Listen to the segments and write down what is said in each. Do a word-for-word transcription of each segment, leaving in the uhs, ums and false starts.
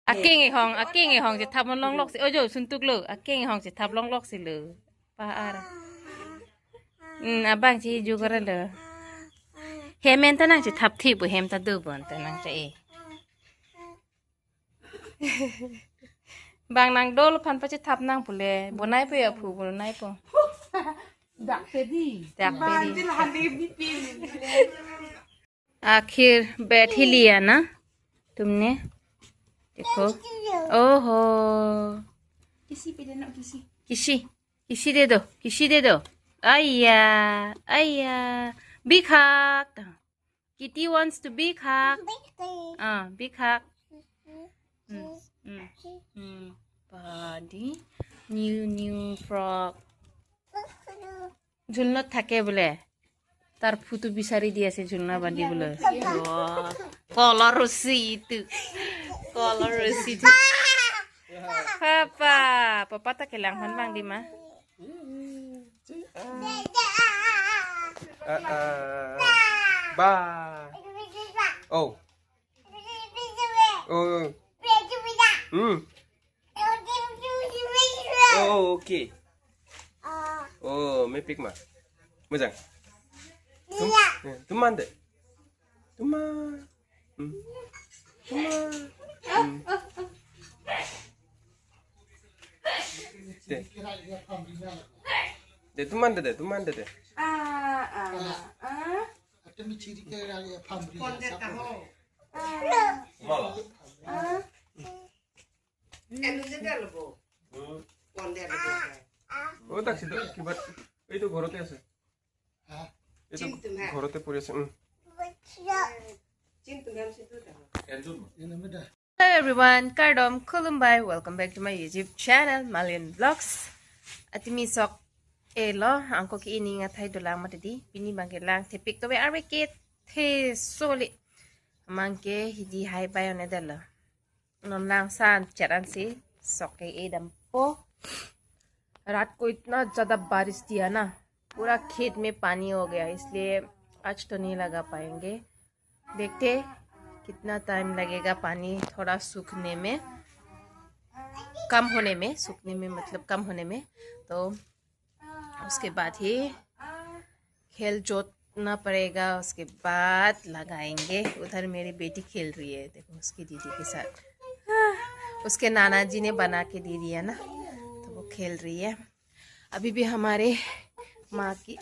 Akeng ehong, akeng ehong chethap longlok si. Ojo, suntuk lo. Akeng ehong chethap longlok si lo. Pa ar. Hmm, abang si ju kore lo. Hem en ta nangchethap thi pu, hem ta do bon ta nang cha e. Bang nang dolo aphan pachethap nang pule. Bonai po ya phu, bonai po. Dak pe di. Dak pe di. Banjir handi bipin. आखिर बैठ ही लिया ना तुमने? देखो। ओहो। किसी पे देना, किसी। किसी, किसी दे दो, किसी दे दो। आया, आया। Big hug. Kitty wants to big hug. Big hug. Ah, big hug. Hmm, hmm, hmm. Body. New, new frock. ঝুলনাত থাকে বোলে। তাৰ ফুটো বিচাৰি দি আছে ঝুলনা বান্ধিবলৈ। বাহ, কলৰ ৰছী এইটো। কলৰ ৰছী দি। Papa, papa ta kelang aphan bang di ma. Ah, ah. Ba. Oh. Oh. Hmm. Oh, okay. Oh, mepik ma. Mojang. Tum, eh, tuman de. Tuman. Hmm. Tuman. Hmm. De. De, tuman de, de, tuman de, de. Ah, ah, ah. Mala. Ah. Oh, tak situ, kibat. Itu ঘৰতে আছে। হা? এইটো চিন্তা নাই। ঘৰতে পৰি আছে। উম। Hello everyone, kardom, khulumbai, welcome back to my YouTube channel, Malian Vlogs. Atimi sok elo, angko ke ining athai dolang mati di, pini bangke lang thepik to be arbe ke the soli. Amang ke hidi hai bai one dalo. Non lang san charan si sok ke edampo. रात को इतना ज्यादा बारिश दिया ना, पूरा खेत में पानी हो गया, इसलिए आज तो नहीं लगा पाएंगे। देखते कितना टाइम लगेगा पानी थोड़ा सूखने में, कम होने में, सूखने में मतलब कम होने में। तो उसके बाद ही खेल जोतना पड़ेगा, उसके बाद लगाएंगे। उधर मेरी बेटी खेल रही है, देखो, उसकी दीदी के साथ। हाँ, उसके नाना जी ने बना के दे दिया ना, तो वो खेल रही है। अभी भी हमारे माँ की,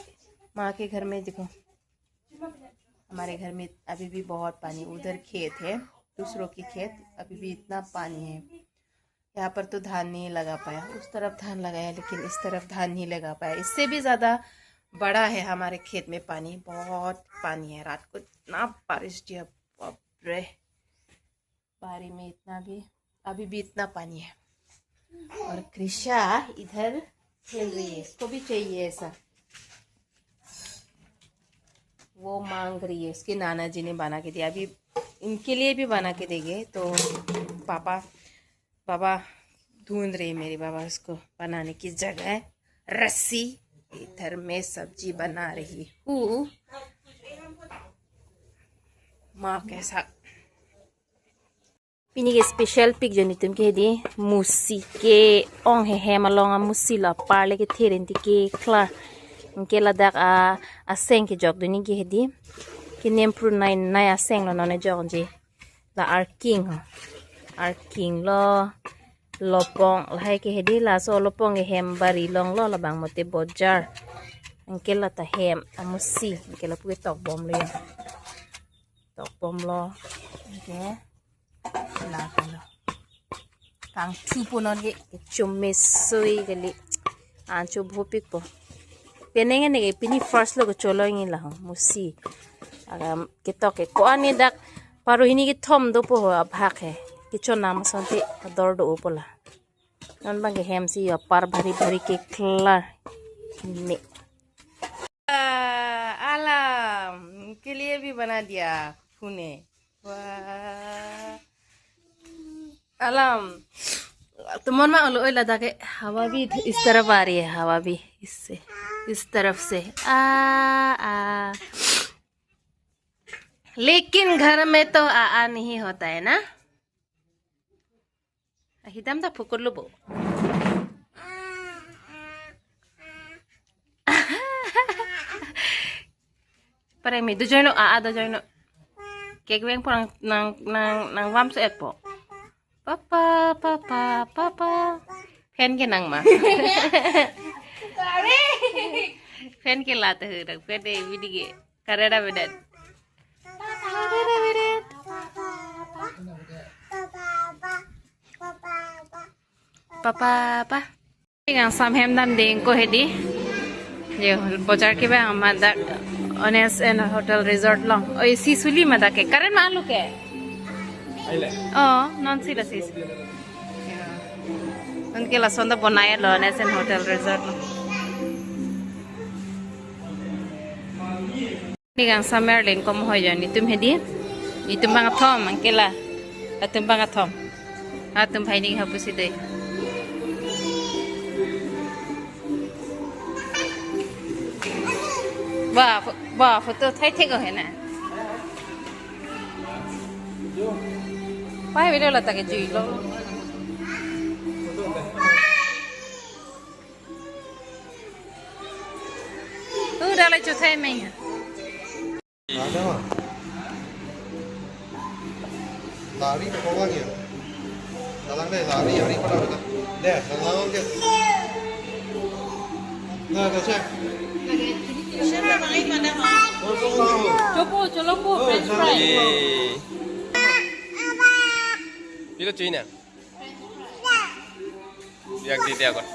माँ के घर में देखो, हमारे घर में अभी भी बहुत पानी, उधर खेत है, दूसरों की खेत, अभी भी इतना पानी है। यहाँ पर तो धान नहीं लगा पाया, उस तरफ धान लगाया, लेकिन इस तरफ धान नहीं लगा पाया। इससे भी ज्यादा बड़ा है हमारे खेत में पानी, बहुत पानी है। रात को इतना बारिश दिया, बाप रे, बारी में इतना भी, अभी भी इतना पानी है। और कृषा इधर खेल रही है, इसको भी चाहिए ऐसा, वो मांग रही है। उसके नाना जी ने बना के दिया, अभी इनके लिए भी बना के देंगे। तो पापा, बाबा ढूंढ रहे मेरे बाबा उसको बनाने की जगह। रस्सी, इधर मैं सब्जी बना रही हूँ माँ के साथ। Pini ke special pik jo netum ke di, musi ke-ong he, hem along amusi lo, apar le kethe rinti keklar. Anke ladak a, aseng kejok dun ke di. Kenem pru nai nai aseng lo non kejok ji. La arking ho. Arking lo, lopong lahai ke di, laso lopong ke hem bari along lo, labang mote bojar. Anke la ta hem amusi, anke lapu ke tokbom lo ya. Tokbom lo. Anke la kalo. Kangthu punon ke, chum me soi kali. Ancho bhopik po. Penang ne ke pini first lo kecho lo ngi la ho, musi. Agam ketok ke ko-an ni dak paru hini kethom dopo ho abhak he. Kecho nam asonte ador do-o po la. Non bang ke hem si apar bhari bhari keklar. Me. आ, आलम के लिए भी बना दिया फूने। वाह। आलम, तो मन में ओलो ओला दाके हवा भी इस तरफ आ रही है, हवा भी इससे, इस तरफ से। आ, आ। लेकिन घर में तो आ, आ नहीं होता है ना। Ahidam ta phukur lo bo. Pareng mi dojoino, a, a, dojoino. Kek veng po nang, nang, nang, nangvamso-et po. Papa, papa, papa. Fan ke nang ma. Fan ke la ta hu dak fan de video ke. Karera bedet. Karera bedet. Papa, papa. Kangsam hem damde ingko hedi. Yo, bojar kevang amat dak Honest and Hotel Resort along. Oi, si suli ma dak ke. Current ma-alo ke? Aile. Oh, non si la si. Anke lason ta bonai lo Honest and Hotel Resort along. Ni kangsam er leng kom hoi jon, netum hedi. Netum bang kethom, anke la. Latum bang kethom. Latum phai ning hapu si dei. Ba, pho-, ba, photo thai thek o hena. Pai video la ta ke jui lo. Udah lah cutai main. Ada mah. Lari ke bawah ya. Dalang deh, lari, lari pada kita. Deh, dalang ke. Nah, dah cek. Coba, colombo, French fry. Pilo cuy na? Diak di diak kon.